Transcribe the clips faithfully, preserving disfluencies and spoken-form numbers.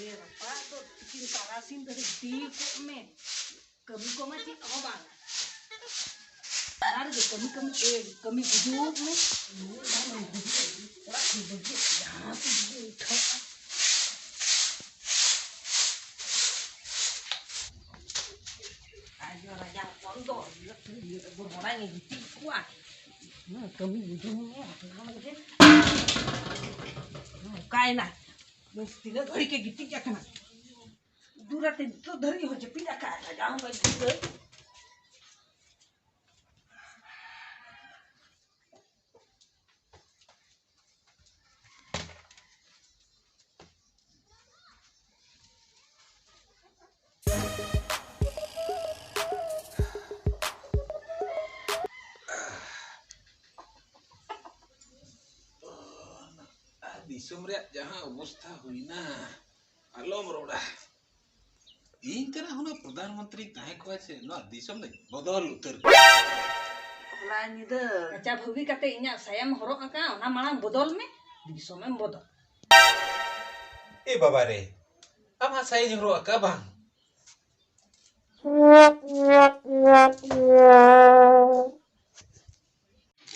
ᱮ ᱨᱟᱯᱟᱜ ᱫᱚ ᱛᱤᱠᱤᱱ ᱛᱟᱨᱟᱥᱤᱧ ᱫᱷᱟᱹᱨᱤᱡ ᱜᱤᱛᱤᱡ ᱠᱚᱜ ᱢᱮ᱾ ᱠᱟᱹᱢᱤ ᱠᱚᱢᱟ ᱪᱮᱫ ᱦᱚᱸ ᱵᱟᱝ᱾ ᱚᱲᱟᱜ ᱨᱮᱜᱮ ᱠᱟᱹᱢᱤ ᱠᱟᱹᱢᱤ ᱛᱮ ᱠᱟᱹᱢᱤ ᱜᱩᱡᱩᱜ ᱢᱮ᱾ ᱱᱩᱭ ᱵᱟᱝ ᱜᱩᱡᱩᱜ, ᱚᱲᱟᱜ ᱠᱷᱚᱱ ᱵᱟᱹᱜᱤ ᱡᱟᱦᱟᱸ ᱛᱤᱥ ᱜᱮ ᱩᱴᱷᱟᱹᱜᱼᱟ᱾ ᱟᱭᱳ ᱨᱟᱡᱟ ᱦᱚᱯᱚᱱ ᱫᱚ ᱤᱭᱟᱹ ᱵᱚᱨ ᱵᱚᱨᱟᱭ ᱜᱤᱛᱤᱡ ᱠᱚᱣᱟ᱾ ᱦᱩᱸ, ᱠᱟᱹᱢᱤ ᱵᱩᱡᱷᱟᱹᱣ ᱢᱮ, ᱟᱯᱱᱟᱨ ᱜᱮ᱾ ᱦᱩᱸ, ᱚᱠᱟᱭᱮᱱᱟ? ᱵᱮᱥ, ᱛᱤᱱᱟᱹᱜ ᱜᱷᱟᱹᱲᱤᱡ ᱮ ᱜᱤᱛᱤᱡ ᱟᱠᱟᱱᱟ? ᱫᱩᱨᱟᱛᱮ ᱱᱤᱛᱚᱜ ᱫᱷᱟᱹᱨᱤᱡ ᱦᱚᱸ ᱡᱟᱹᱯᱤᱫ ᱟᱠᱟᱫ ᱟᱭ, ᱡᱟᱦᱟᱸ ᱵᱟᱭ ᱵᱩᱡᱷᱟᱹᱣ᱾ ᱫᱤᱥᱚᱢ ᱨᱮᱭᱟᱜ ᱡᱟᱦᱟᱸ ᱚᱵᱚᱥᱛᱷᱟ ᱦᱩᱭᱱᱟ, ᱟᱞᱚᱢ ᱨᱚᱲᱟ᱾ ᱤᱧ ᱛᱮᱱᱟᱜ ᱦᱩᱱᱟᱹᱝ ᱯᱨᱚᱫᱷᱟᱱ ᱢᱚᱱᱛᱨᱤᱧ ᱛᱟᱦᱮᱸ ᱠᱚᱜᱼᱟ ᱥᱮ, ᱱᱚᱣᱟ ᱫᱤᱥᱚᱢ ᱫᱚᱧ ᱵᱚᱫᱚᱞ ᱩᱛᱟᱹᱨ ᱠᱚᱜᱼᱟ᱾ ᱦᱚᱞᱟ ᱧᱤᱫᱟᱹ ᱠᱟᱪᱟ ᱵᱷᱟᱹᱵᱤ ᱠᱟᱛᱮ ᱤᱧᱟᱹᱜ ᱥᱟᱭᱟᱢ ᱦᱚᱨᱚᱜ ᱟᱠᱟᱫ, ᱚᱱᱟ ᱢᱟᱲᱟᱝ ᱵᱚᱫᱚᱞ ᱢᱮ, ᱫᱤᱥᱚᱢᱮᱢ ᱵᱚᱫᱚᱞ᱾ ᱮ ᱵᱟᱵᱟ ᱨᱮ, ᱟᱢᱟᱜ ᱥᱟᱭᱟᱧ ᱦᱚᱨᱚᱜ ᱟᱠᱟᱫ ᱵᱟᱝ?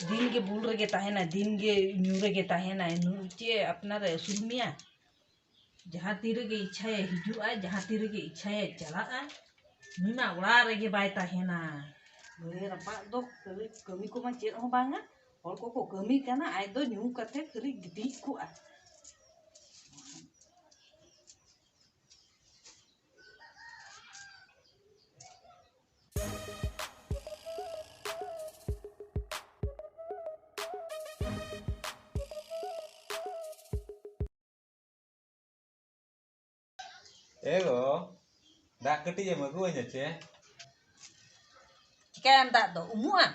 ᱫᱤᱱ ᱜᱮ ᱵᱩᱞ ᱨᱮᱜᱮ ᱛᱟᱦᱮᱱᱟᱭ, ᱫᱤᱱ ᱜᱮ ᱧᱩ ᱨᱮᱜᱮ ᱛᱟᱦᱮᱱᱟᱭ᱾ ᱱᱩᱭ ᱪᱮᱫ ᱟᱯᱱᱟᱨᱮ ᱟᱹᱥᱩᱞ ᱢᱮᱭᱟ? ᱡᱟᱦᱟᱸ ᱛᱤ ᱨᱮᱜᱮ ᱤᱪᱪᱷᱟᱭᱟ ᱦᱤᱡᱩᱜᱼᱟᱭ, ᱡᱟᱦᱟᱸ ᱛᱤ ᱨᱮᱜᱮ ᱤᱪᱪᱷᱟᱭᱟ ᱪᱟᱞᱟᱜᱼᱟᱭ᱾ ᱱᱩᱭ ᱢᱟ ᱚᱲᱟᱜ ᱨᱮᱜᱮ ᱵᱟᱭ ᱛᱟᱦᱮᱱᱟ᱾ ᱱᱩᱭ ᱨᱟᱯᱟᱜ ᱫᱚ ᱠᱟᱹᱢᱤ, ᱠᱟᱹᱢᱤ ᱠᱚᱢᱟ ᱪᱮᱫ ᱦᱚᱸ ᱵᱟᱝᱟ᱾ ᱦᱚᱲ ᱠᱚᱠᱚ ᱠᱟᱹᱢᱤ ᱠᱟᱱᱟ, ᱟᱡ ᱫᱚ ᱧᱩ ᱠᱟᱛᱮ ᱠᱷᱟᱹᱞᱤ ᱜᱤᱛᱤᱡ ᱠᱚᱜᱼᱟ᱾ ᱮ ᱜᱚ, ᱫᱟᱜ ᱠᱟᱹᱴᱤᱡ ᱮᱢ ᱟᱹᱜᱩᱣᱟᱹᱧᱟ ᱪᱮ? ᱪᱤᱠᱟᱹᱭᱟᱢ ᱫᱟᱜ ᱫᱚ? ᱩᱢᱩᱜ ᱟᱢ?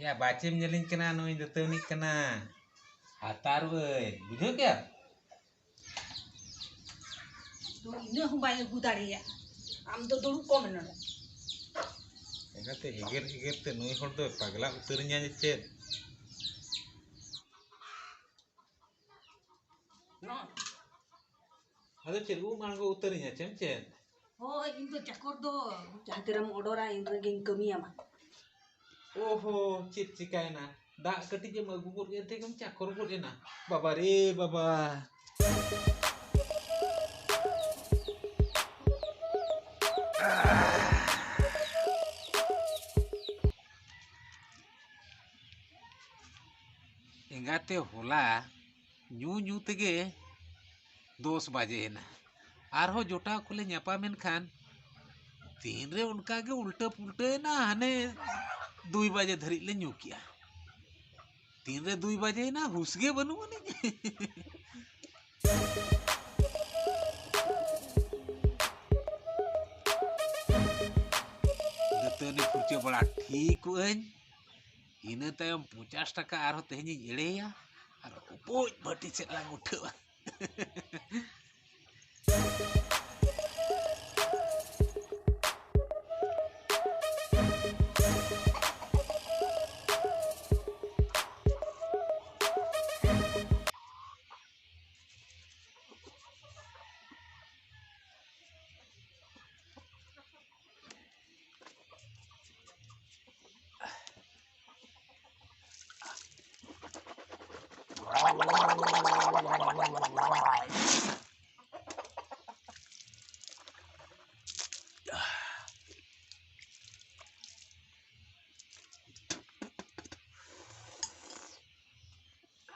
ᱭᱟ, ᱵᱟᱪᱮᱢ ᱧᱮᱞᱤᱧ ᱠᱟᱱᱟ, ᱱᱩᱭ ᱫᱟᱹᱛᱟᱹᱣᱱᱤᱜ ᱠᱟᱱᱟ᱾ ᱦᱟᱛᱟᱨ ᱟᱹᱧ, ᱵᱩᱡᱷᱟᱹᱣ ᱠᱮᱜᱼᱟ? ᱫᱚ ᱤᱱᱟᱹ ᱦᱚᱸ ᱵᱟᱭ ᱟᱹᱜᱩ ᱫᱟᱲᱮᱭᱟᱜᱼᱟ᱾ ᱟᱢ ᱫᱚ ᱫᱩᱲᱩᱵ ᱠᱚᱜ ᱢᱮ ᱱᱚᱰᱮ᱾ ᱮᱸᱜᱟᱛᱮ, ᱮᱜᱮᱨ ᱮᱜᱮᱨ ᱛᱮ ᱱᱩᱭ ᱦᱚᱲ ᱫᱚᱭ ᱯᱟᱜᱽᱞᱟ ᱩᱛᱟᱹᱨᱤᱧᱟ ᱪᱮᱫ? ᱱᱚᱜᱼᱚᱭ᱾ ᱟᱫᱚ ᱪᱮᱫ ᱩᱢ ᱟᱬᱜᱚ ᱩᱛᱟᱹᱨᱤᱧᱟ ᱪᱮᱢ ᱪᱮᱫ? ᱦᱳᱭ, ᱤᱧ ᱫᱚ ᱪᱟᱠᱚᱨ ᱫᱚ ᱡᱟᱦᱟᱸ ᱛᱤᱨᱮᱢ ᱚᱰᱚᱨᱟ, ᱤᱧ ᱨᱮᱜᱮᱧ ᱠᱟᱹᱢᱤᱭᱟᱢᱟ᱾ ᱳᱦᱳ, ᱪᱮᱫ ᱪᱤᱠᱟᱭᱮᱱᱟ? ᱫᱟᱜ ᱠᱟᱹᱴᱤᱡ ᱮᱢ ᱟᱹᱜᱩ ᱜᱚᱫ ᱠᱮᱫ ᱛᱮᱜᱮᱢ ᱪᱟᱠᱚᱨ ᱜᱚᱫ ᱮᱱᱟ᱾ ᱵᱟᱵᱟ ᱨᱮ ᱵᱟᱵᱟ᱾ ᱮᱸᱜᱟᱛᱮ, ᱦᱚᱞᱟ ᱧᱩ ᱧᱩ ᱛᱮᱜᱮ ᱫᱚᱥ ᱵᱟᱡᱮᱭᱮᱱᱟ᱾ ᱟᱨᱦᱚᱸ ᱡᱚᱴᱟᱣ ᱠᱚᱞᱮ ᱧᱟᱯᱟᱢᱮᱱ ᱠᱷᱟᱱ ᱛᱤᱱᱨᱮ ᱚᱱᱠᱟ ᱜᱮ ᱩᱞᱴᱟᱹ ᱯᱩᱞᱴᱟᱹᱭᱮᱱᱟ, ᱦᱟᱱᱮ ᱫᱩᱭ ᱵᱟᱡᱮ ᱫᱷᱟᱹᱨᱤᱡ ᱞᱮ ᱧᱩ ᱠᱮᱜᱼᱟ᱾ ᱛᱤᱱᱨᱮ ᱫᱩᱭ ᱵᱟᱡᱮᱭᱮᱱᱟ, ᱦᱩᱥ ᱜᱮ ᱵᱟᱹᱱᱩᱜ ᱟᱹᱱᱤᱡ᱾ ᱫᱟᱹᱛᱟᱹᱱᱤ ᱯᱷᱩᱨᱪᱟᱹ ᱵᱟᱲᱟ ᱴᱷᱤᱠ ᱠᱚᱜ ᱟᱹᱧ, ᱤᱱᱟᱹ ᱛᱟᱭᱚᱢ ᱯᱚᱧᱪᱟᱥ ᱴᱟᱠᱟ ᱟᱨᱦᱚᱸ ᱛᱮᱦᱮᱧᱤᱧ ᱮᱲᱮᱭᱟ ᱟᱨ ᱵᱩᱡ ᱵᱷᱟᱹᱴᱤ ᱥᱮᱫ ᱞᱟᱝ ᱩᱴᱷᱟᱹᱣᱟ᱾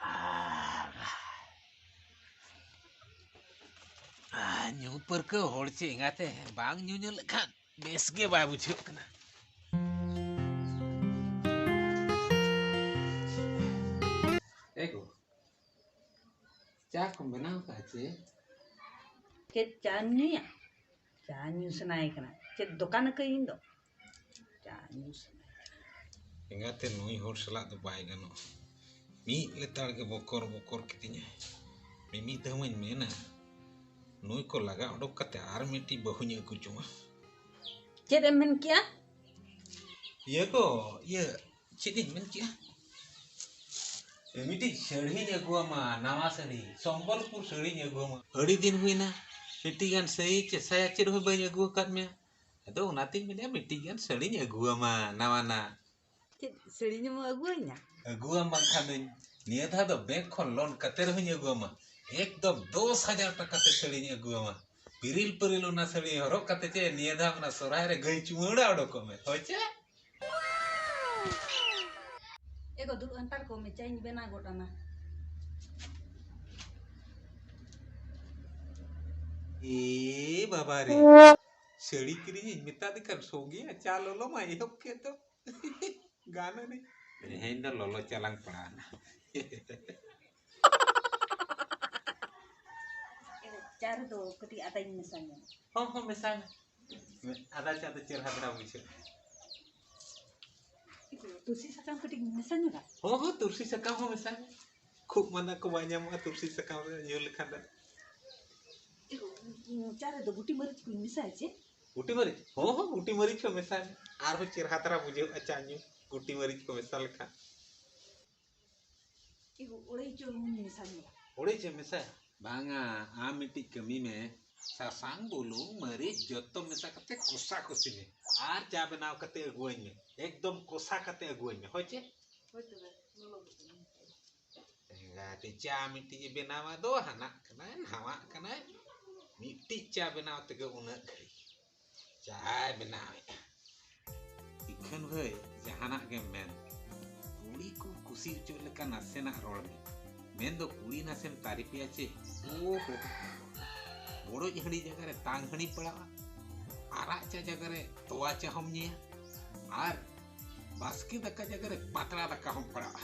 ᱟᱨ, ᱟᱨ ᱧᱩ ᱯᱟᱹᱨᱠᱟᱹᱣ ᱦᱚᱲ ᱪᱮ ᱮᱸᱜᱟᱛᱮ, ᱵᱟᱝ ᱧᱩ ᱧᱩ ᱞᱮᱠᱷᱟᱱ ᱵᱮᱥ ᱜᱮ ᱵᱟᱭ ᱵᱩᱡᱷᱟᱹᱜ ᱠᱟᱱᱟ᱾ ᱮ ᱜᱚ, ᱪᱟ ᱠᱚᱢ ᱵᱮᱱᱟᱣ ᱠᱟᱜᱼᱟ ᱪᱮ? ᱪᱮᱫ ᱪᱟ ᱧᱩᱭᱟ? ᱪᱟ ᱧᱩ ᱥᱟᱱᱟᱭᱮ ᱠᱟᱱᱟ᱾ ᱪᱮᱫ ᱫᱚᱠᱟᱱ ᱟᱹᱠᱟᱹᱧ ᱤᱧ ᱫᱚ? ᱪᱟ ᱧᱩ ᱥᱟᱱᱟᱭᱮ ᱠᱟᱱᱟ᱾ ᱮᱸᱜᱟᱛᱮ, ᱱᱩᱭ ᱦᱚᱲ ᱥᱟᱞᱟᱜ ᱫᱚ ᱵᱟᱭ ᱜᱟᱱᱚᱜᱼᱟ᱾ ᱢᱤᱫ ᱞᱮᱛᱟᱲ ᱜᱮ ᱵᱚᱠᱚᱨ ᱵᱚᱠᱚᱨ ᱠᱤᱫᱤᱧᱟᱭ᱾ ᱢᱤᱢᱤᱫ ᱫᱷᱟᱣ ᱢᱟᱧ ᱢᱮᱱᱟ, ᱱᱩᱭ ᱠᱚ ᱞᱟᱜᱟ ᱚᱰᱚᱠ ᱠᱟᱛᱮ ᱟᱨ ᱢᱤᱫᱴᱤᱡ ᱵᱟᱹᱦᱩᱧ ᱟᱹᱜᱩ ᱡᱚᱝᱟ᱾ ᱪᱮᱫ ᱮᱢ ᱢᱮᱱ ᱠᱮᱜᱼᱟ? ᱤᱭᱟᱹ ᱠᱚ, ᱤᱭᱟᱹ, ᱪᱮᱫ ᱤᱧ ᱢᱮᱱ ᱠᱮᱜᱼᱟ? ᱢᱤᱫᱴᱤᱡ ᱥᱟᱹᱲᱤᱧ ᱟᱹᱜᱩᱣᱟᱢᱟ, ᱱᱟᱣᱟ ᱥᱟᱹᱲᱤ, ᱥᱚᱢᱵᱚᱞᱯᱩᱨ ᱥᱟᱹᱲᱤᱧ ᱟᱹᱜᱩᱣᱟᱢᱟ᱾ ᱟᱹᱰᱤ ᱫᱤᱱ ᱦᱩᱭᱱᱟ, ᱢᱤᱫᱴᱤᱡ ᱜᱟᱱ ᱥᱟᱹᱲᱤ ᱪᱮ ᱥᱟᱭᱟ ᱪᱮᱫ ᱦᱚᱸ ᱵᱟᱹᱧ ᱟᱹᱜᱩ ᱟᱠᱟᱫ ᱢᱮᱭᱟ᱾ ᱟᱫᱚ ᱚᱱᱟᱛᱤᱧ ᱢᱮᱱᱮᱫᱼᱟ, ᱢᱤᱫᱴᱤᱡ ᱜᱟᱱ ᱥᱟᱹᱲᱤᱧ ᱟᱹᱜᱩᱣᱟᱢᱟ, ᱱᱟᱣᱟᱱᱟᱜ᱾ ᱪᱮᱫ ᱥᱟᱹᱲᱤᱧ ᱮᱢ ᱟᱹᱜᱩᱣᱟᱹᱧᱟ? ᱟᱹᱜᱩᱣᱟᱢ ᱵᱟᱝᱠᱷᱟᱱ ᱫᱚᱧ, ᱱᱤᱭᱟᱹ ᱫᱷᱟᱣ ᱫᱚ ᱵᱮᱝᱠ ᱠᱷᱚᱱ ᱞᱳᱱ ᱠᱟᱛᱮ ᱨᱮᱦᱚᱸᱧ ᱟᱹᱜᱩᱣᱟᱢᱟ᱾ ᱮᱠᱫᱚᱢ ᱫᱚᱥ ᱦᱟᱡᱟᱨ ᱴᱟᱠᱟ ᱛᱮ ᱥᱟᱹᱲᱤᱧ ᱟᱹᱜᱩᱣᱟᱢᱟ᱾ ᱯᱤᱨᱤᱞ ᱯᱤᱨᱤᱞ ᱚᱱᱟ ᱥᱟᱹᱲᱤ ᱦᱚᱨᱚᱜ ᱠᱟᱛᱮ ᱪᱮ ᱱᱤᱭᱟᱹ ᱫᱷᱟᱣ ᱚᱱᱟ ᱥᱚᱨᱦᱟᱭ ᱨᱮ ᱜᱟᱹᱭ ᱪᱩᱢᱟᱹᱲᱟ ᱚᱰᱚᱠᱚᱜ ᱢᱮ, ᱦᱳᱭ ᱪᱮ? ᱮ ᱜᱚ, ᱫᱩᱲᱩᱵ ᱦᱟᱱᱛᱟᱲ ᱠᱚᱜ ᱢᱮ, ᱪᱟᱧ ᱵᱮᱱᱟᱣ ᱜᱚᱫ ᱟᱢᱟ᱾ ᱮ ᱵᱟᱵᱟ ᱨᱮ, ᱥᱟᱹᱲᱤ ᱠᱤᱨᱤᱧᱤᱧ ᱢᱮᱛᱟᱫᱮ ᱠᱷᱟᱱ ᱥᱚᱸᱜᱮ ᱪᱟ ᱞᱚᱞᱚ ᱢᱟ ᱮᱦᱚᱵ ᱠᱮᱫ ᱫᱚ᱾ ᱜᱟᱱ ᱟᱹᱱᱤᱡ᱾ ᱛᱮᱦᱮᱧ ᱫᱚ ᱞᱚᱞᱚ ᱪᱟ ᱞᱟᱝ ᱯᱟᱲᱟᱣᱱᱟ᱾ ᱪᱟ ᱨᱮᱫᱚ ᱠᱟᱹᱴᱤᱡ ᱟᱫᱟᱧ ᱢᱮᱥᱟ ᱧᱚᱜᱟ᱾ ᱦᱚᱸ, ᱦᱚᱸ, ᱢᱮᱥᱟᱭ ᱢᱮ᱾ ᱟᱫᱟ ᱪᱟ ᱫᱚ ᱪᱮᱦᱨᱟ ᱫᱷᱟᱨᱟ ᱵᱩᱡᱷᱟᱹᱜᱼᱟ᱾ ᱛᱩᱞᱥᱤ ᱥᱟᱠᱟᱢ ᱠᱟᱹᱴᱤᱡ ᱢᱮᱥᱟ ᱧᱚᱜᱟ? ᱦᱚᱸ, ᱦᱚᱸ, ᱛᱩᱞᱥᱤ ᱥᱟᱠᱟᱢ ᱦᱚᱸ ᱢᱮᱥᱟᱭ ᱢᱮ᱾ ᱠᱷᱩᱜ ᱢᱟᱸᱫᱟ ᱠᱚ ᱵᱟᱭ ᱧᱟᱢᱚᱜᱼᱟ ᱛᱩᱞᱥᱤ ᱥᱟᱠᱟᱢ ᱨᱮ ᱧᱩ ᱞᱮᱠᱷᱟᱱ ᱫᱚ᱾ ᱪᱟ ᱨᱮᱫᱚ ᱜᱩᱴᱤ ᱢᱟᱹᱨᱤᱪ ᱠᱚᱧ ᱢᱮᱥᱟᱭᱟ ᱪᱮ? ᱜᱩᱴᱤ ᱢᱟᱹᱨᱤᱪ? ᱦᱚᱸ, ᱦᱚᱸ, ᱜᱩᱴᱤ ᱢᱟᱹᱨᱤᱪ ᱦᱚᱸ ᱢᱮᱥᱟᱭ ᱢᱮ᱾ ᱟᱨᱦᱚᱸ ᱪᱮᱦᱨᱟ ᱫᱷᱟᱨᱟ ᱵᱩᱡᱷᱟᱹᱜᱼᱟ ᱪᱟ ᱧᱩ, ᱜᱩᱴᱤ ᱢᱟᱹᱨᱤᱪ ᱠᱚ ᱢᱮᱥᱟ ᱞᱮᱠᱷᱟᱱ᱾ ᱤᱧ ᱚᱲᱮᱡ ᱪᱚ ᱢᱮᱥᱟ ᱧᱚᱜᱟ᱾ ᱚᱲᱮᱡ ᱪᱚ ᱢᱮᱥᱟ? ᱵᱟᱝᱟ, ᱟᱢ ᱢᱤᱫᱴᱤᱡ ᱠᱟᱹᱢᱤ ᱢᱮ, ᱥᱟᱥᱟᱝ, ᱵᱩᱞᱩᱝ, ᱢᱟᱹᱨᱤᱪ ᱡᱚᱛᱚ ᱢᱮᱥᱟ ᱠᱟᱛᱮ ᱠᱚᱥᱟ ᱠᱚᱥᱤ ᱢᱮ᱾ ᱟᱨ ᱪᱟ ᱵᱮᱱᱟᱣ ᱠᱟᱛᱮ ᱟᱹᱜᱩᱣᱟᱹᱧ ᱢᱮ, ᱮᱠᱫᱚᱢ ᱠᱚᱥᱟ ᱠᱟᱛᱮ ᱟᱹᱜᱩᱣᱟᱹᱧ ᱢᱮ, ᱦᱳᱭ ᱪᱮ? ᱦᱳᱭ ᱛᱚᱵᱮ, ᱞᱚᱞᱚ ᱜᱚᱫ ᱟᱹᱧ᱾ ᱮᱸᱜᱟᱛᱮ ᱪᱟ ᱢᱤᱫᱴᱤᱡ ᱮ ᱵᱮᱱᱟᱣᱟ ᱫᱚ, ᱦᱟᱱᱟᱜ ᱠᱟᱱᱟᱭ, ᱱᱟᱣᱟᱜ ᱠᱟᱱᱟᱭ᱾ ᱢᱤᱫᱴᱤᱡ ᱪᱟ ᱵᱮᱱᱟᱣ ᱛᱮᱜᱮ ᱩᱱᱟᱹᱜ ᱜᱷᱟᱹᱲᱤᱡ᱾ ᱪᱟᱭ ᱵᱮᱱᱟᱣᱮᱫᱼᱟ᱾ ᱤᱠᱷᱟᱹᱱ ᱵᱷᱟᱹᱭ, ᱡᱟᱦᱟᱱᱟᱜ ᱜᱮᱢ ᱢᱮᱱ, ᱠᱩᱲᱤ ᱠᱚ ᱠᱩᱥᱤ ᱦᱚᱪᱚ ᱞᱮᱠᱟ ᱱᱟᱥᱮᱱᱟᱜ ᱨᱚᱲ ᱢᱮ᱾ ᱢᱮᱱᱫᱚ ᱠᱩᱲᱤ ᱱᱟᱥᱮᱢ ᱛᱟᱹᱨᱤᱯᱮᱭᱟ ᱪᱮ, ᱳ ᱦᱳ ᱦᱳ᱾ ᱵᱚᱰᱚᱡ ᱦᱟᱺᱰᱤ ᱡᱟᱭᱜᱟ ᱨᱮ ᱛᱟᱝ ᱦᱟᱺᱰᱤ ᱯᱟᱲᱟᱜᱼᱟ, ᱟᱨᱟᱜ ᱪᱟ ᱡᱟᱭᱜᱟ ᱨᱮ ᱛᱚᱣᱟ ᱪᱟ ᱦᱚᱸᱢ ᱧᱩᱭᱟ, ᱟᱨ ᱵᱟᱥᱠᱮ ᱫᱟᱠᱟ ᱡᱟᱭᱜᱟ ᱨᱮ ᱯᱟᱛᱲᱟ ᱫᱟᱠᱟ ᱦᱚᱸᱢ ᱯᱟᱲᱟᱜᱼᱟ᱾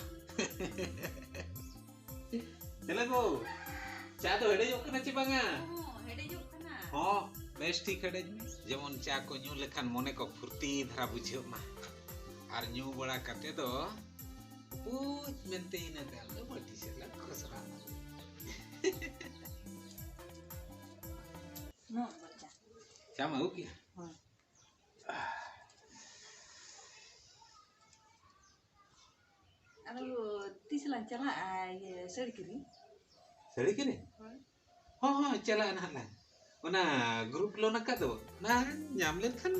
ᱪᱮᱞᱮ ᱜᱳ, ᱪᱟ ᱫᱚ ᱦᱮᱰᱮᱡᱚᱜ ᱠᱟᱱᱟ ᱪᱮ ᱵᱟᱝᱟ? ᱦᱚᱸ, ᱦᱮᱰᱮᱡᱚᱜ ᱵᱮᱥ ᱴᱷᱤᱠ ᱦᱮᱰᱮᱡ ᱢᱮ, ᱡᱮᱢᱚᱱ ᱪᱟ ᱠᱚ ᱧᱩ ᱞᱮᱠᱷᱟᱱ ᱢᱚᱱᱮ ᱠᱚ ᱯᱷᱩᱨᱛᱤ ᱫᱷᱟᱨᱟ ᱵᱩᱡᱷᱟᱹᱜ ᱢᱟ᱾ ᱟᱨ ᱧᱩ ᱵᱟᱲᱟ ᱠᱟᱛᱮ ᱫᱚ ᱵᱩᱡᱽ ᱢᱮᱱᱛᱮ ᱤᱱᱟᱹ ᱛᱟᱭᱚᱢ ᱫᱚ ᱵᱟᱹᱴᱤ ᱥᱮᱫ ᱞᱮ ᱠᱷᱚᱥᱲᱟ ᱢᱟ᱾ ᱱᱚᱣᱟ ᱵᱟᱪᱟ᱾ ᱪᱟᱢ ᱟᱹᱜᱩ ᱠᱮᱜᱼᱟ? ᱦᱳᱭ᱾ ᱟᱫᱚ ᱛᱤᱥ ᱞᱟᱝ ᱪᱟᱞᱟᱜᱼᱟ ᱤᱭᱟᱹ ᱥᱟᱹᱲᱤ ᱠᱤᱨᱤᱧ? ᱥᱟᱹᱲᱤ ᱠᱤᱨᱤᱧ? ᱦᱳᱭ᱾ ᱦᱚᱸ, ᱦᱚᱸ, ᱪᱟᱞᱟᱜᱼᱟ ᱱᱟᱦᱟᱜ ᱞᱟᱝ᱾ ᱚᱱᱟ group ᱞᱳᱱ ᱟᱠᱟᱫ ᱫᱚ, ᱚᱱᱟ ᱧᱟᱢ ᱞᱮᱱᱠᱷᱟᱱ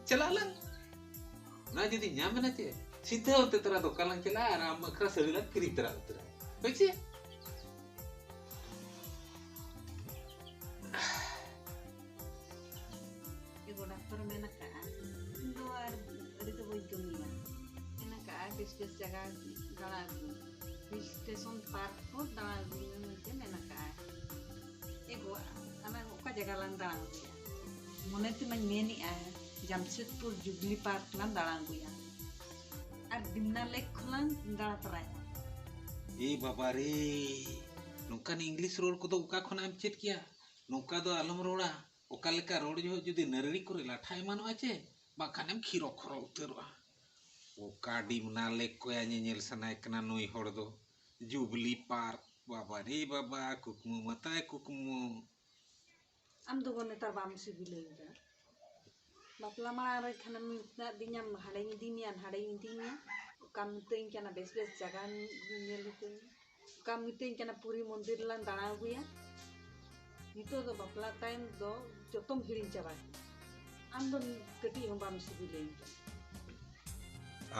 ᱪᱟᱞᱟᱜ ᱟᱞᱟᱝ᱾ ᱚᱱᱟ ᱡᱩᱫᱤ ᱧᱟᱢ ᱮᱱᱟ ᱪᱮ, ᱥᱤᱫᱷᱟᱹ ᱚᱱᱛᱮ ᱛᱚᱨᱟ ᱫᱚᱠᱟᱱ ᱞᱟᱝ ᱪᱟᱞᱟᱜᱼᱟ ᱟᱨ ᱟᱢ ᱵᱟᱠᱷᱨᱟ ᱥᱟᱹᱲᱤ ᱞᱟᱝ ᱠᱤᱨᱤᱧ ᱛᱚᱨᱟ ᱩᱛᱟᱹᱨᱟ᱾ ᱦᱳᱭ ᱪᱮ? ᱮᱜᱳ, ᱰᱟᱠᱛᱚᱨ ᱢᱮᱱ ᱟᱠᱟᱜᱼᱟ, ᱤᱧ ᱫᱚ ᱟᱨ ᱟᱹᱰᱤ ᱫᱚ ᱵᱟᱹᱧ ᱠᱟᱹᱢᱤᱭᱟ᱾ ᱢᱮᱱ ᱟᱠᱟᱜᱼᱟ, ᱵᱮᱥ ᱵᱮᱥ ᱡᱟᱭᱜᱟ ᱫᱟᱬᱟ ᱟᱹᱜᱩ, hill station park ᱠᱚ ᱫᱟᱬᱟ ᱟᱹᱜᱩᱭ ᱢᱮ ᱢᱮᱱᱛᱮ ᱢᱮᱱ ᱟᱠᱟᱜᱼᱟ᱾ ᱮᱜᱳ, ᱟᱞᱟᱝ ᱚᱠᱟ ᱡᱟᱭᱜᱟ ᱞᱟᱝ ᱫᱟᱬᱟ ᱟᱹᱜᱩᱭᱟ? ᱢᱚᱱᱮ ᱛᱮᱢᱟᱧ ᱢᱮᱱᱮᱜᱼᱟ, ᱡᱟᱢᱥᱮᱫᱽᱯᱩᱨ ᱡᱩᱵᱽᱞᱤ ᱯᱟᱨᱠ ᱞᱟᱝ ᱫᱟᱬᱟ ᱟᱹᱜᱩᱭᱟ ᱟᱨ ᱰᱤᱢᱱᱟ ᱞᱮᱠ ᱦᱚᱸᱞᱟᱝ ᱫᱟᱬᱟ ᱛᱚᱨᱟᱭᱟ᱾ ᱮ ᱵᱟᱵᱟ ᱨᱮ, ᱱᱚᱝᱠᱟᱱ ᱤᱝᱞᱤᱥ ᱨᱚᱲ ᱠᱚᱫᱚ ᱚᱠᱟ ᱠᱷᱚᱱᱟᱜ ᱮᱢ ᱪᱮᱫ ᱠᱮᱭᱟ? ᱱᱚᱝᱠᱟ ᱫᱚ ᱟᱞᱚᱢ ᱨᱚᱲᱟ᱾ ᱚᱠᱟ ᱞᱮᱠᱟ ᱨᱚᱲ ᱡᱚᱦᱚᱜ ᱡᱩᱫᱤ ᱱᱟᱹᱨᱲᱤ ᱠᱚᱨᱮ ᱞᱟᱴᱷᱟ ᱮᱢᱟᱱᱚᱜᱼᱟ ᱪᱮ, ᱵᱟᱝᱠᱷᱟᱱᱮᱢ ᱠᱷᱤᱨᱚ ᱠᱷᱚᱨᱚ ᱩᱛᱟᱹᱨᱚᱜᱼᱟ᱾ ᱚᱠᱟ ᱰᱤᱢᱱᱟ ᱞᱮᱠ ᱠᱚᱭᱟ ᱧᱮᱧᱮᱞ ᱥᱟᱱᱟᱭᱮ ᱠᱟᱱᱟ ᱱᱩᱭ ᱦᱚᱲ ᱫᱚ? ᱡᱩᱵᱽᱞᱤ ᱯᱟᱨᱠ, ᱵᱟᱵᱟ ᱨᱮ ᱵᱟᱵᱟ, ᱠᱩᱠᱢᱩ ᱢᱟᱛᱟᱭ ᱠᱩᱠᱢᱩ᱾ ᱟᱢ ᱫᱚ ᱜᱚ ᱱᱮᱛᱟᱨ ᱵᱟᱢ ᱥᱤᱵᱤᱞᱟᱹᱧ ᱠᱟᱱᱟ᱾ ᱵᱟᱯᱞᱟ ᱢᱟᱲᱟᱝ ᱨᱮ ᱠᱷᱟᱱᱮᱢ ᱢᱮᱛᱟᱫᱤᱧᱟ, ᱦᱟᱸᱰᱮᱧ ᱤᱫᱤ ᱢᱮᱭᱟ, ᱱᱟᱰᱮᱧ ᱤᱫᱤ ᱢᱮᱭᱟ, ᱚᱠᱟᱢ ᱢᱤᱛᱟᱹᱧ ᱠᱟᱱᱟ ᱵᱮᱥ ᱵᱮᱥ ᱡᱟᱭᱜᱟ ᱧᱮᱞ ᱦᱚᱪᱚᱧ ᱢᱮ, ᱚᱠᱟᱢ ᱢᱤᱛᱟᱹᱧ ᱠᱟᱱᱟ ᱯᱩᱨᱤ ᱢᱚᱱᱫᱤᱨ ᱞᱟᱝ ᱫᱟᱬᱟ ᱟᱹᱜᱩᱭᱟ᱾ ᱱᱤᱛᱚᱜ ᱫᱚ ᱵᱟᱯᱞᱟ ᱛᱟᱭᱚᱢ ᱫᱚ ᱡᱚᱛᱚᱢ ᱦᱤᱲᱤᱧ ᱪᱟᱵᱟ ᱠᱮᱫᱟ᱾ ᱟᱢ ᱫᱚ ᱠᱟᱹᱴᱤᱡ ᱦᱚᱸ ᱵᱟᱢ ᱥᱤᱵᱤᱞᱟᱹᱧ ᱠᱟᱱᱟ᱾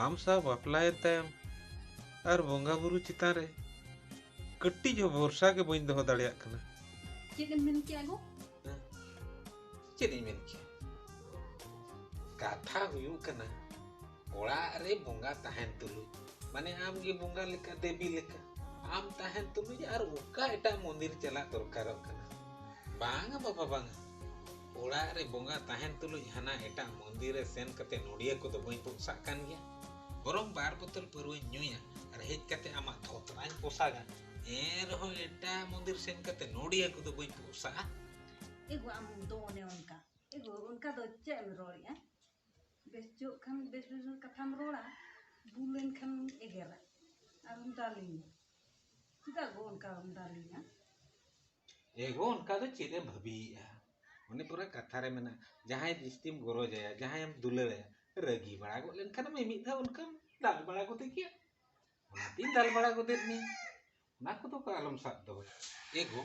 ᱟᱢ ᱥᱟᱶ ᱵᱟᱯᱞᱟᱭᱮᱱ ᱛᱟᱭᱚᱢ ᱟᱨ ᱵᱚᱸᱜᱟ ᱵᱩᱨᱩ ᱪᱮᱛᱟᱱ ᱨᱮ ᱠᱟᱹᱴᱤᱡ ᱦᱚᱸ ᱵᱷᱚᱨᱥᱟ ᱜᱮ ᱵᱟᱹᱧ ᱫᱚᱦᱚ ᱫᱟᱲᱮᱭᱟᱜ ᱠᱟᱱᱟ᱾ ᱪᱮᱫ ᱮᱢ ᱢᱮᱱ ᱠᱮᱜᱼᱟ ᱜᱚ? ᱦᱮᱸ? ᱪᱮᱫ ᱤᱧ ᱢᱮᱱ ᱠᱮᱜᱼᱟ? ᱠᱟᱛᱷᱟ ᱦᱩᱭᱩᱜ ᱠᱟᱱᱟ, ᱚᱲᱟᱜ ᱨᱮ ᱵᱚᱸᱜᱟ ᱛᱟᱦᱮᱱ ᱛᱩᱞᱩᱡ, ᱢᱟᱱᱮ ᱟᱢ ᱜᱮ ᱵᱚᱸᱜᱟ ᱞᱮᱠᱟ, ᱫᱮᱵᱤ ᱞᱮᱠᱟ, ᱟᱢ ᱛᱟᱦᱮᱱ ᱛᱩᱞᱩᱡ ᱟᱨ ᱚᱠᱟ ᱮᱴᱟᱜ ᱢᱚᱱᱫᱤᱨ ᱪᱟᱞᱟᱜ ᱫᱚᱨᱠᱟᱨᱚᱜ ᱠᱟᱱᱟ? ᱵᱟᱝᱟ ᱵᱟᱵᱟ, ᱵᱟᱝᱟ᱾ ᱚᱲᱟᱜ ᱨᱮ ᱵᱚᱸᱜᱟ ᱛᱟᱦᱮᱱ ᱛᱩᱞᱩᱡ ᱦᱟᱱᱟ ᱮᱴᱟᱜ ᱢᱚᱱᱫᱤᱨ ᱨᱮ ᱥᱮᱱ ᱠᱟᱛᱮ ᱱᱚᱰᱤᱭᱟᱹ ᱠᱚᱫᱚ ᱵᱟᱹᱧ ᱯᱚᱥᱟᱜ ᱠᱟᱱ ᱜᱮᱭᱟ᱾ ᱵᱚᱨᱚᱝ ᱵᱟᱨ ᱵᱳᱛᱚᱞ ᱯᱟᱹᱨᱣᱟᱹᱧ ᱧᱩᱭᱟ ᱟᱨ ᱦᱮᱡ ᱠᱟᱛᱮ ᱟᱢᱟᱜ ᱫᱷᱚᱛᱨᱟᱧ ᱯᱚᱥᱟᱜᱟ᱾ ᱮᱱ ᱨᱮᱦᱚᱸ ᱮᱴᱟᱜ ᱢᱚᱱᱫᱤᱨ ᱥᱮᱱ ᱠᱟᱛᱮ ᱱᱚᱰᱤᱭᱟᱹ ᱠᱚᱫᱚ ᱵᱟᱹᱧ ᱯᱚᱥᱟᱜᱼᱟ᱾ ᱮ ᱜᱚ, ᱟᱢ ᱫᱚ ᱚᱱᱮ ᱚᱱᱠᱟ᱾ ᱮ ᱜᱚ, ᱚᱱᱠᱟ ᱫᱚ ᱪᱮᱫ ᱮᱢ ᱨᱚᱲᱮᱜᱼᱟ? ᱵᱮᱥ ᱡᱚᱜ ᱠᱷᱟᱱ ᱵᱮᱥ ᱵᱮᱥ ᱠᱟᱛᱷᱟᱢ ᱨᱚᱲᱟ, ᱵᱷᱩᱞ ᱞᱮᱱᱠᱷᱟᱱ ᱮᱜᱮᱨᱟ ᱟᱨ ᱫᱟᱞᱤᱧᱟ᱾ ᱪᱮᱫᱟᱜ ᱜᱚ ᱚᱱᱠᱟᱢ ᱫᱟᱞᱤᱧᱟ? ᱮ ᱜᱚ, ᱚᱱᱠᱟ ᱫᱚ ᱪᱮᱫ ᱮᱢ ᱵᱷᱟᱹᱵᱤᱭᱮᱜᱼᱟ? ᱚᱱᱮ ᱯᱩᱨᱟᱹ ᱠᱟᱛᱷᱟ ᱨᱮ ᱢᱮᱱᱟᱜᱼᱟ, ᱡᱟᱦᱟᱸᱭ ᱡᱟᱹᱥᱛᱤᱢ ᱜᱚᱨᱚᱡᱟᱭᱟ, ᱡᱟᱦᱟᱸᱭᱮᱢ ᱫᱩᱞᱟᱹᱲᱟᱭᱟ, ᱨᱟᱹᱜᱤ ᱵᱟᱲᱟ ᱜᱚᱫ ᱞᱮᱱᱠᱷᱟᱱ ᱢᱤᱢᱤᱫ ᱫᱷᱟᱣ ᱚᱱᱠᱟᱢ ᱫᱟᱞ ᱵᱟᱲᱟ ᱜᱚᱫᱮ ᱜᱮᱭᱟ᱾ ᱚᱱᱟᱛᱤᱧ ᱫᱟᱞ ᱵᱟᱲᱟ ᱜᱚᱫᱮᱫ ᱢᱮᱭᱟ᱾ ᱚᱱᱟ ᱠᱚᱫᱚ ᱠᱚ ᱟᱞᱚᱢ ᱥᱟᱵ ᱫᱚᱦᱚᱭᱟ᱾ ᱮ ᱜᱚ,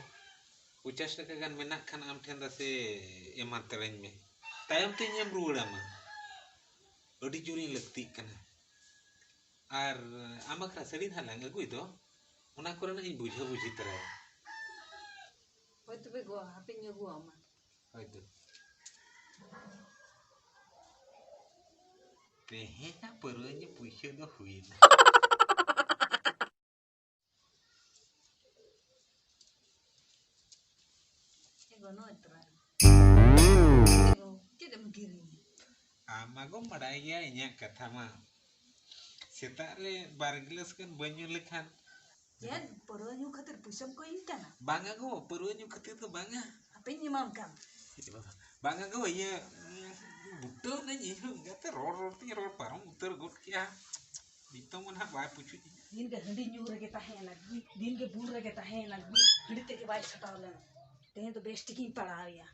ᱯᱚᱧᱪᱟᱥ ᱴᱟᱠᱟ ᱜᱟᱱ ᱢᱮᱱᱟᱜ ᱠᱷᱟᱱ ᱟᱢ ᱴᱷᱮᱱ ᱫᱚ ᱥᱮ ᱮᱢ ᱦᱟᱛᱟᱲᱟᱹᱧ ᱢᱮ, ᱛᱟᱭᱚᱢ ᱛᱮ ᱤᱧ ᱮᱢ ᱨᱩᱣᱟᱹᱲ ᱟᱢᱟ᱾ ᱟᱹᱰᱤ ᱡᱳᱨᱤᱧ ᱞᱟᱹᱠᱛᱤᱜ ᱠᱟᱱᱟ᱾ ᱟᱨ ᱟᱢ ᱵᱟᱠᱷᱨᱟ ᱥᱟᱹᱲᱤ ᱱᱟᱦᱟᱜ ᱞᱟᱝ ᱟᱹᱜᱩᱭ ᱫᱚ, ᱚᱱᱟ ᱠᱚᱨᱮᱱᱟᱜ ᱤᱧ ᱵᱩᱡᱷᱟᱹ ᱵᱩᱡᱷᱤ ᱛᱚᱨᱟᱭᱟ᱾ ᱦᱳᱭ ᱛᱚᱵᱮ ᱜᱚ, ᱦᱟᱯᱮᱧ ᱟᱹᱜᱩᱣᱟᱢᱟ᱾ ᱦᱳᱭ ᱛᱚ᱾ ᱛᱮᱦᱮᱧᱟᱜ ᱯᱟᱹᱨᱣᱟᱹ ᱧᱩ ᱯᱩᱭᱥᱟᱹ ᱫᱚ ᱦᱩᱭᱱᱟ᱾ ᱮ ᱜᱚ, ᱱᱚᱜᱼᱚᱭ ᱛᱚᱨᱟ᱾ ᱮ ᱜᱚ, ᱪᱮᱫ ᱮᱢ ᱠᱤᱨᱤᱧᱟ? ᱟᱢ ᱢᱟ ᱜᱚᱢ ᱵᱟᱰᱟᱭ ᱜᱮᱭᱟ ᱤᱧᱟᱹᱜ ᱠᱟᱛᱷᱟ ᱢᱟ᱾ ᱥᱮᱛᱟᱜ ᱨᱮ ᱵᱟᱨ ᱜᱤᱞᱟᱹᱥ ᱜᱟᱱ ᱵᱟᱹᱧ ᱧᱩ ᱞᱮᱠᱷᱟᱱ᱾ ᱪᱮᱫ? ᱯᱟᱹᱨᱣᱟᱹ ᱧᱩ ᱠᱷᱟᱹᱛᱤᱨ ᱯᱩᱭᱥᱟᱹᱢ ᱠᱚᱭᱤᱧ ᱠᱟᱱᱟ? ᱵᱟᱝᱟ ᱜᱚ, ᱯᱟᱹᱨᱣᱟᱹ ᱧᱩ ᱠᱷᱟᱹᱛᱤᱨ ᱫᱚ ᱵᱟᱝᱟ᱾ ᱦᱟᱯᱮᱧ ᱮᱢᱟᱢ ᱠᱟᱱ᱾ ᱵᱟᱝᱟ ᱜᱚ, ᱤᱭᱟᱹ, ᱩᱸ, ᱵᱩᱴᱟᱹ ᱱᱟᱹᱧ ᱤᱧ ᱦᱚᱸ ᱮᱸᱜᱟᱛᱮ ᱨᱚᱲ ᱨᱚᱲ ᱛᱤᱧ ᱨᱚᱲ ᱯᱟᱨᱚᱢ ᱩᱛᱟᱹᱨ ᱜᱚᱫ ᱠᱮᱜᱼᱟ᱾ ᱱᱤᱛᱚᱝ ᱢᱟ ᱱᱟᱦᱟᱜ ᱵᱟᱭ ᱯᱩᱪᱩᱡ ᱤᱧᱟ᱾ ᱫᱤᱱ ᱜᱮ ᱦᱟᱺᱰᱤ ᱧᱩ ᱨᱮᱜᱮ ᱛᱟᱦᱮᱸᱭᱮᱱᱟ, ᱫᱤᱱ ᱜᱮ ᱵᱩᱞ ᱨᱮᱜᱮ ᱛᱟᱦᱮᱸᱭᱮᱱᱟ, ᱦᱟᱺᱰᱤ ᱛᱮᱜᱮ ᱵᱟᱭ ᱪᱷᱟᱰᱟᱣ ᱞᱮᱱᱟ᱾ ᱛᱮᱦᱮᱧ ᱫᱚ ᱵᱮᱥ ᱴᱷᱤᱠᱤᱧ ᱯᱟᱲᱟᱣᱮᱭᱟ᱾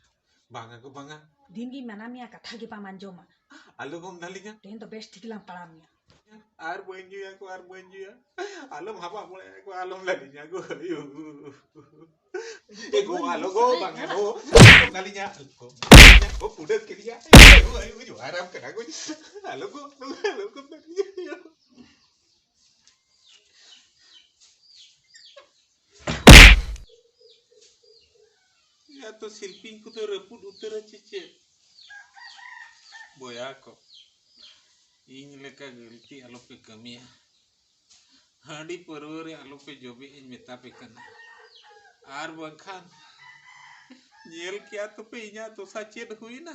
ᱵᱟᱝᱟ ᱜᱚ, ᱵᱟᱝᱟ᱾ ᱫᱤᱱ ᱜᱤᱧ ᱢᱟᱱᱟ ᱢᱮᱭᱟ, ᱠᱟᱛᱷᱟ ᱜᱮ ᱵᱟᱢ ᱟᱸᱡᱚᱢᱟ᱾ ᱟᱞᱚ ᱜᱚᱢ ᱫᱟᱞᱤᱧᱟ᱾ ᱛᱮᱦᱮᱧ ᱫᱚ ᱵᱮᱥ ᱴᱷᱤᱠ ᱞᱟᱝ ᱯᱟᱲᱟᱣ ᱢᱮᱭᱟ᱾ ᱟᱨ ᱵᱟᱹᱧ ᱧᱩᱭᱟ ᱜᱚ, ᱟᱨ ᱵᱟᱹᱧ ᱧᱩᱭᱟ᱾ ᱟᱞᱚᱢ ᱦᱟᱵᱟᱜ ᱵᱟᱲᱟᱭᱟ ᱜᱚ, ᱟᱞᱚᱢ ᱫᱟᱞᱤᱧᱟ ᱜᱚ᱾ ᱮ ᱜᱚ, ᱟᱞᱚ ᱜᱚ, ᱵᱟᱝᱟ ᱜᱚ᱾ ᱟᱞᱚᱢ ᱫᱟᱞᱤᱧᱟ᱾ ᱜᱚ, ᱯᱩᱰᱟᱹᱛ ᱠᱮᱫᱤᱧᱟ᱾ ᱮ ᱜᱚ, ᱟᱭᱳ, ᱡᱚᱦᱟᱨᱟᱢ ᱠᱟᱱᱟ ᱜᱚ᱾ ᱟᱞᱚ ᱜᱚ, ᱟᱞᱚ ᱜᱚ ᱫᱟᱞᱤᱧᱟ᱾ ᱭᱟ ᱛᱚ ᱥᱤᱞᱯᱤᱧ ᱠᱚᱫᱚ ᱨᱟᱹᱯᱩᱫ ᱩᱛᱟᱹᱨᱟ ᱪᱮ ᱪᱮᱫ? ᱵᱚᱭᱦᱟ ᱠᱚ, ᱤᱧ ᱞᱮᱠᱟ ᱜᱟᱹᱞᱛᱤ ᱟᱞᱚᱯᱮ ᱠᱟᱹᱢᱤᱭᱟ᱾ ᱦᱟᱺᱰᱤ ᱯᱟᱹᱨᱣᱟᱹ ᱨᱮ ᱟᱞᱚᱯᱮ ᱡᱚᱵᱮᱜ ᱤᱧ ᱢᱮᱛᱟ ᱯᱮ ᱠᱟᱱᱟ᱾ ᱟᱨ ᱵᱟᱝᱠᱷᱟᱱ ᱧᱮᱞ ᱠᱮᱭᱟ ᱛᱚᱯᱮ ᱤᱧᱟᱹᱜ ᱫᱚᱥᱟ ᱪᱮᱫ ᱦᱩᱭᱱᱟ᱾